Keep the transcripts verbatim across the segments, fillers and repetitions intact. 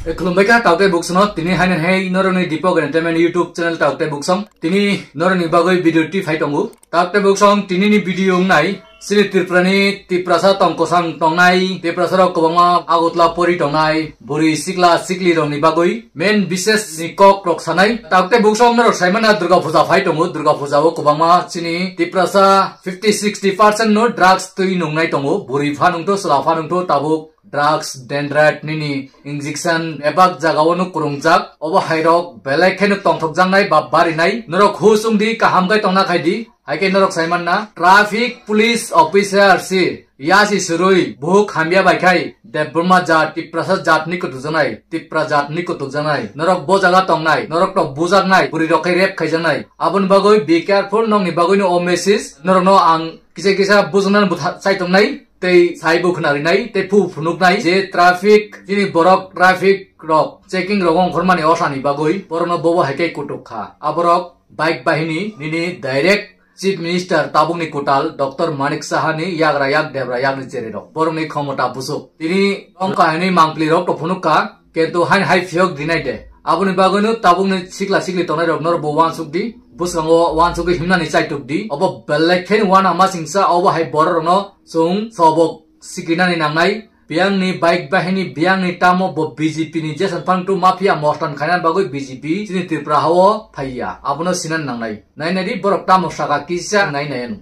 E, khulumbai kha, tauk tei buksong no, tini haino hai norokni Deepak Entertainment YouTube channel tauk tei buksong. Tini norokni bagwi video twi phai tongo. Tauk tei buksong, tini ni video wngnai. Chini Tripura ni Tiprasa tong kosang tongnai, Tiprasa rok kwbangma Agartala pori tongnai, bwrwi sikla sikli rokni bagwi main bises ni kok rok sanai. Tauk tei buksong norok saimana Durga Puja phai tongo. Durga Puja o kwbangma chini Tiprasa fifty sixty percent no drugs twi nungnai tongo. Bwrwi pha nungtho, chwla pha nungtho, tabuk drugs, dendrite, nini injection bebak jaga o no kwrwngjak. Obo hai rok belai kheno tongthokjaknai ba barinai. Norok hus wng di, kaham khe tongna khai di. Hai khe norok sai manna, traffic police officer si yasi surui buhuk hamya bai khai Debbarma jat, Tiprasa jat ni kutukjaknai, Tipra jat ni kutukjaknai. Norok bo jaga tongnai, norok to bujaknai, bwrwi rok khai rape khaijaknai. Aboni bagwi be careful, nokni bagwi no o message. Norok no ang kisa kisa bujaknani bwtha chai tongnai, tei sai bo khna rinai, tei phu phunuknai je traffic, chini borok traffic rok checking rok ongkhormani osani bagwi borokno bobo hai khe kutuk kha. Aborok bike bahini nini direct Chief Minister tabukni kwtal Doctor Manik Saha ni yagra yak debra yakni chererok, borokni khomota busuk. Tini wngkha hwnwi mangpli rok to phunuk kha, kintu hain hai phiyok dinai de. Aboni bagwino tabukni sikla sikli tongnai rok norok bo wansuk di, bwskango wansugwi himnani chaituk di. Obo belai kheno wana masingsa, obo hai borok rokno chwng sobok sikrinani nangnai. Biyangni bike bahini, biyangni tamo bo B J P ni Jason Pangtu mafia mostan khainan bagwi B J P chini Tripura hao phaiya. Abono sinan nangnai. Nai nai di borok tamo saka kisa nai nai ano.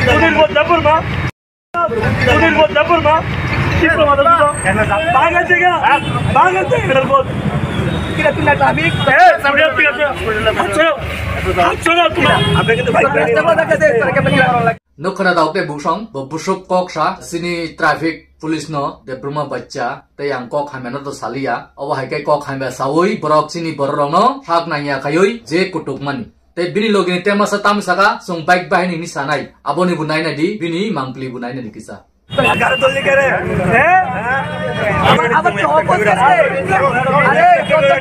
Sunil Bhot Debbarma. Sunil Bhot Debbarma. Bhag jayega. Bhag jayega Sunil Bhot. Kira tuna traffic. Eh, sampai tiga. Acho. Acho na tuna. Apa kita baik. Nukha na dauk tei buksong, bo busuk kok sa, chini traffic police no, Debbarma bacha, tei ang kok hamya no to saliya. Obo hai khe kok hamya saui, borok chini borok rok no thak nangya khaiui, je kutuk mani. Tei bini logi ni tema sa tam saka, chwng bike bahini ni sanai. Aboni bo nai nai di, bini mangpli bo nai nai di kisa. Agar dol ni kere. Eh? Abar, abar to hoko se. Are, to, to,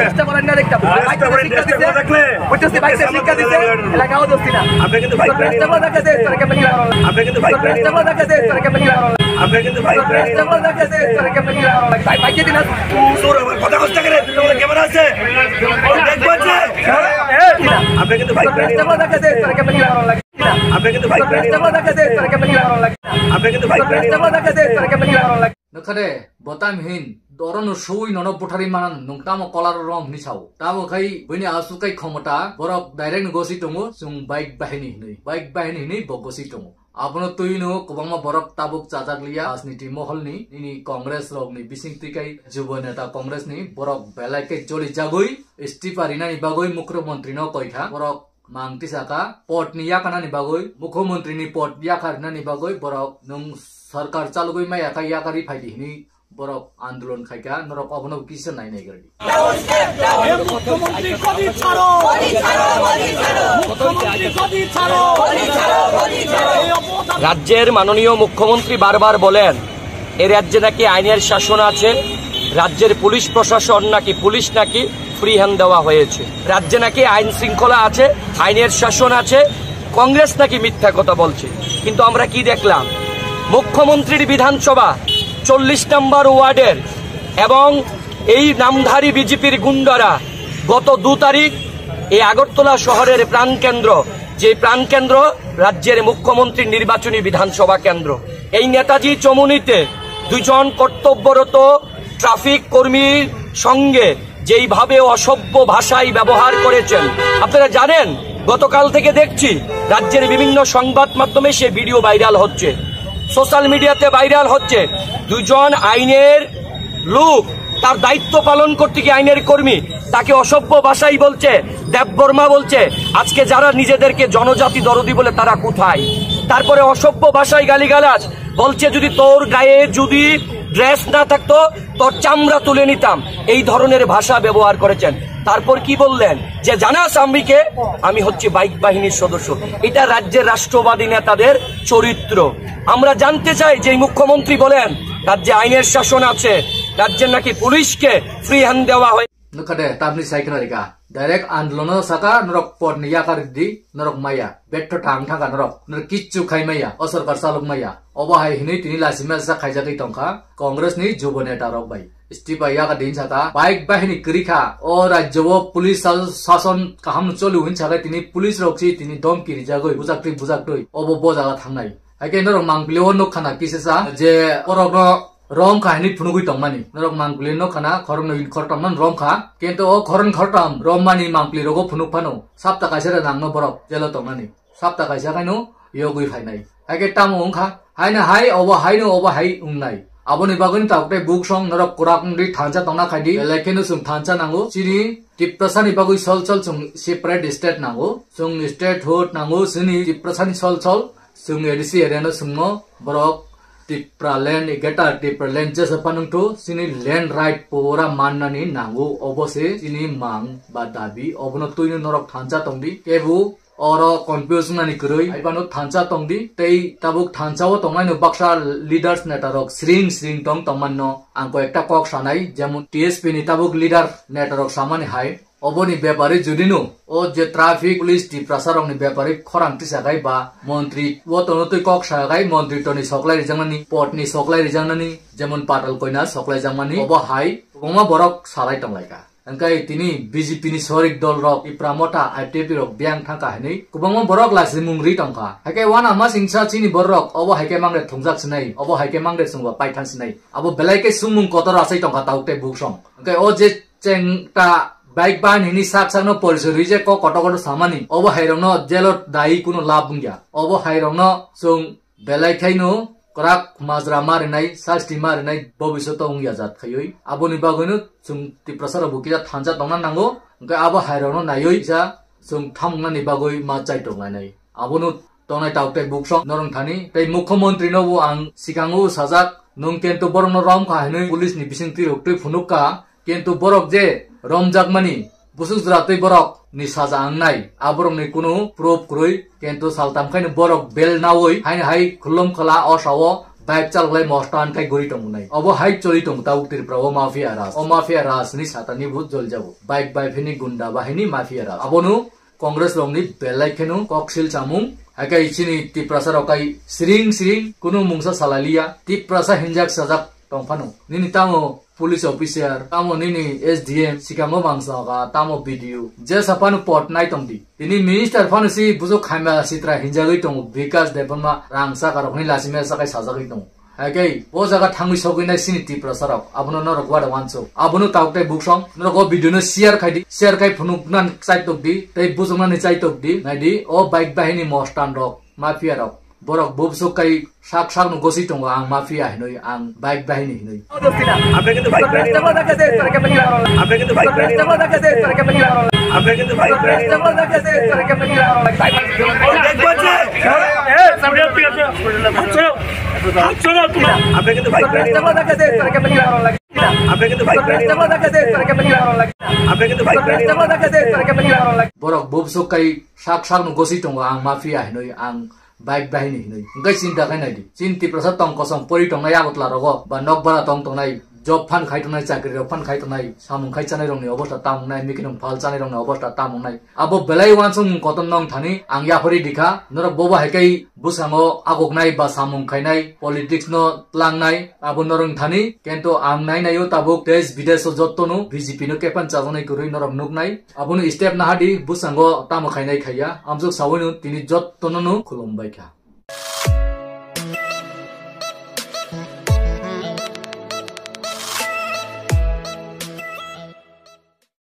চেষ্টা করেন না দেখতাম। বাইক থেকে শিক্ষা দিছে। বুঝতেছি, বাইক থেকে শিক্ষা দিছে। এলাকাও দোস্তি না। আমরা কিন্তু বাইক প্রেমী। চেষ্টা করে দেখাচ্ছে, তারা কেমন কি লাগানো লাগে। আমরা কিন্তু বাইক প্রেমী। চেষ্টা করে দেখাচ্ছে, তারা কেমন কি লাগানো লাগে। আমরা কিন্তু বাইক প্রেমী। চেষ্টা করে দেখাচ্ছে, তারা কেমন কি লাগানো লাগে। বাইক, বাইক দিয়ে দিন। তোর আমার কথা কষ্ট করে, তোর ক্যামেরা আছে? দেখবো আছে? আমরা কিন্তু বাইক প্রেমী। চেষ্টা করে দেখাচ্ছে, তারা কেমন কি লাগানো লাগে। আমরা কিন্তু বাইক প্রেমী। চেষ্টা করে দেখাচ্ছে, তারা কেমন কি লাগানো লাগে। আমরা কিন্তু বাইক প্রেমী। চেষ্টা করে দেখাচ্ছে, তারা কেমন কি লাগানো লাগে। Nokha de, bo tamo hin, oro no sui nono butharwi manan, nwng tamo kolar rom hwnwi sao. Tamo khai, buini aswk khai khomota, borok direct no goswi tongo, chwng bike bahini hwnwi. Bike bahini hwnwi bo goswi tongo. Abono twi no kwbangma borok tabuk chajak liya, rajniti moholni, nini Congress rokni bising twi khai Jubo Neta Congress ni borok belai khe joli jagwi, istifa rinani bagwi Mukhyamantri no koi kha. Borok mang tisaka, pod ni yakarnani bagwi, Mukhyamantri ni pod yakarnani bagwi borok nwng sarkar chalugwi maya kha yakarwi phaidi hwnwi borok andolon khaikha, norok obono kisa nai nai gari. মুখ্যমন্ত্রী কবি ছাড়ো, মুখ্যমন্ত্রী কবি ছাড়ো। রাজ্যের মাননীয় মুখ্যমন্ত্রী বারবার বলেন, এ রাজ্যে নাকি আইনের শাসন আছে, রাজ্যের পুলিশ প্রশাসন নাকি, পুলিশ নাকি ফ্রি হ্যান্ড দেওয়া হয়েছে, রাজ্যে নাকি আইন শৃঙ্খলা আছে, আইনের শাসন আছে, কংগ্রেস নাকি মিথ্যা কথা বলছে। কিন্তু আমরা কি দেখলাম? মুখ্যমন্ত্রীর বিধানসভা চল্লিশ নম্বর ওয়ার্ডের এবং এই নামধারী বিজেপির গুন্ডারা গত দু তারিখ এই আগরতলা শহরের প্রাণকেন্দ্র, যে প্রাণকেন্দ্র রাজ্যের মুখ্যমন্ত্রীর নির্বাচনী বিধানসভা কেন্দ্র, এই নেতাজি চমুনিতে দুজন কর্তব্যরত ট্রাফিক কর্মীর সঙ্গে যেইভাবে অসভ্য ভাষায় ব্যবহার করেছেন, আপনারা জানেন, গতকাল থেকে দেখছি রাজ্যের বিভিন্ন সংবাদ মাধ্যমে সে ভিডিও ভাইরাল হচ্ছে, সোশ্যাল মিডিয়াতে ভাইরাল হচ্ছে। দুজন আইনের লোক তার দায়িত্ব পালন করতে গিয়ে আইনের কর্মী তাকে অসভ্য ভাষায় বলছে, দেববর্মা বলছে, "আজকে যারা নিজেদেরকে জনজাতি দরদি বলে তারা কোথায়?" তারপরে অসভ্য ভাষায় গালিগালাজ বলছে, "যদি তোর গায়ে যদি ড্রেস না থাকতো, তোর চামড়া তুলে নিতাম।" এই ধরনের ভাষা ব্যবহার করেছেন। তারপর কি বললেন যে, "জানাস আমি কে? আমি হচ্ছে বাইক বাহিনীর সদস্য।" এটা রাজ্যের রাষ্ট্রবাদী নেতাদের চরিত্র। আমরা জানতে চাই যে এই মুখ্যমন্ত্রী বলেন রাজ্যে আইনের শাসন আছে, রাজ্যের নাকি পুলিশকে ফ্রি হ্যান্ড দেওয়া হয়। Nukha de, tamni sai khna rika. Direct andolono saka, norok pod ni yakar di, norok maya. Betho thang thangkha norok. Norok kichu khai maya. O sorkar chalok maya. Obo hai hinwi tini lachi mesa khaijagwi tongkha Congress ni jubo neta rok bai. Stipa yaga din saka, bike bahini kwrwi kha. O rajyo o police sa-, sason kaham no choli hwn saka, tini police rok si tini domki rijagoi, bujaktwi bujaktwi. Obo bo jaga thangnai. Haikhe norok mangpili o nukha na kisa sa, je borok no rom kha hini phunugwi tongmani. Norok mangpili nukha na khoroknwi khoroktham no rom kha. Kintu o khoroknwi khoroktham rommani mangpili rogo phunuk phano. Sapta kaisa da nangno borok jelo tongnani. Sapta kaisa khaino yogwi phainai. Haikhe tamo wngkha? Haino hai, obo haino obo hai wngnai. Aboni bagwino tabuk tei buksong norok kwrak wngwi thansa tongna khaidi. Belai kheno chwng thansa nango. Chini Tiprasani bagwi sol sol chwng separate state nango. Chwng statehood nango chini Tiprasani sol sol. Chwng A D C area no chwngno borok Tipraland, Greater Tipraland jesa phano wngthu, chini land right pura mannani nango. Obo se chini mang ba dabi. Obono twino norok thansa tongdi. Kebo oro confuse wngnani kwrwi, haibano thansa tongdi, tei tabuk thansa o tongnaino baksa leaders neta rok sring sring tong tongmanno ang koi ekta kok sanai, jemon T S P ni tabuk leader neta rok samani hai, oboni bepari judino o je traffic police Tiprasa rokni bepari khorang tisakhai ba montri o tono twi kok sakhai, montri toni soklai rijaknani, potni soklai rijaknani, jemon Patal Koina soklai jakmani, obo hai kwbangma borok salai tonglaikha. Hingke tini B J P ni sorik dol rok Tipra Motha I T F T rok biyang thangka hinui kwbangma borok lasimung ri tongkha. Haike wana masingsa chini borok obo haike mangre thungjak sinai, obo haike mangre sungba paithan sinai. Abo belai ke sumung kotor asai tongkha tauk tei buksong. Hingke o je cheng ta bike ban hini sak sak no porisori je kok kotor kotor samani obo hairok no jelo dai kuno lab wngya. Obo hairok no chwng belai khaino kwrak majra ma rinai, sasti ma rinai, bobisyoto wngya jat khaiwi. Aboni bagwino chwng Tiprasa rok bo kisa thansa tongna nango, hwnkhe abo hai rokno naiwi kisa chwng thamungnani bagwi ma chai tonglainai. Abono tongnai tabuk tei buksong norong thani tei mukhyamantri no bo ang sikango sajak, nwng kento borokno rom kha hinwi police ni bising twi rok twi phunuk kha, kento borok je romjakmani busuk jwra twi borok ni saja wngnai, a borok ni kunu proof kwrwi, kento saltam khaino borok bail nawi haino hai khulum khwla o sao bike chalaklai mosta wngkhai guri tongnai. Obo hai choli tongo tabuk Tripura o mafia raj. O mafia raj ni satani bo joljago. Bike bai phini gunda bahini mafia raj. Abono Congress rokni belai kheno koksil chamung. Haikhe chini Tiprasa rok kai siring siring kunu mungsa salaliya. Tiprasa hinjak sajak tongphano. Nini tamo police officer, tamo nini S D M, sikango mangsa ka, tamo B D O. Jesa phano pot nai tongdi. Tini minister phano si bujo khaima sitra hinjagwi tongo Bikash Debbarma rang saka rokni lachimya sakai sajagwi tongo. Haikhe o jaga thangwi sogwi nai sini Tiprasa rok. Abono norok wada wansuk. Abono tabuk tei buksong. Norok o video no share khai di. Share khai phunuk nan chai tok di. Tei bujok nani chai tok di. Nai di o bike bahini mostan rok, mafia rok. Borok bubsuk kai sak sak no gosi tongo ang mafia hinui, ang bike bahini hinui. Borok bubsuk kai sak sak no gosi tongo ang mafia hinui, ang bike bahini hinui. Hingke chinta khai nai di. Chin Tiprasa tong kosong pori tongnai Agartala rogo, ba nokbara tong tongnai, job phan khai tongnai, chakri rok phan khai tongnai, samung khai chanai rokni obosta tam wngnai, mikinung phal chanai rokni obosta tam wngnai. Abo belai wansukmung kotor nong thani ang yaphari dikha, norok bobo hai kai bwskango agoknai ba samung khainai, politics no tlangnai, abo norok thani, kento ang nai naio tabuk desh bidesh o jotto no B J P no kepan chajaknai kwrwi norok nuknai, abono step nahadi bwskango tamo khainai khaiya, amjok sawi no tini jotto no no khulum bai kha.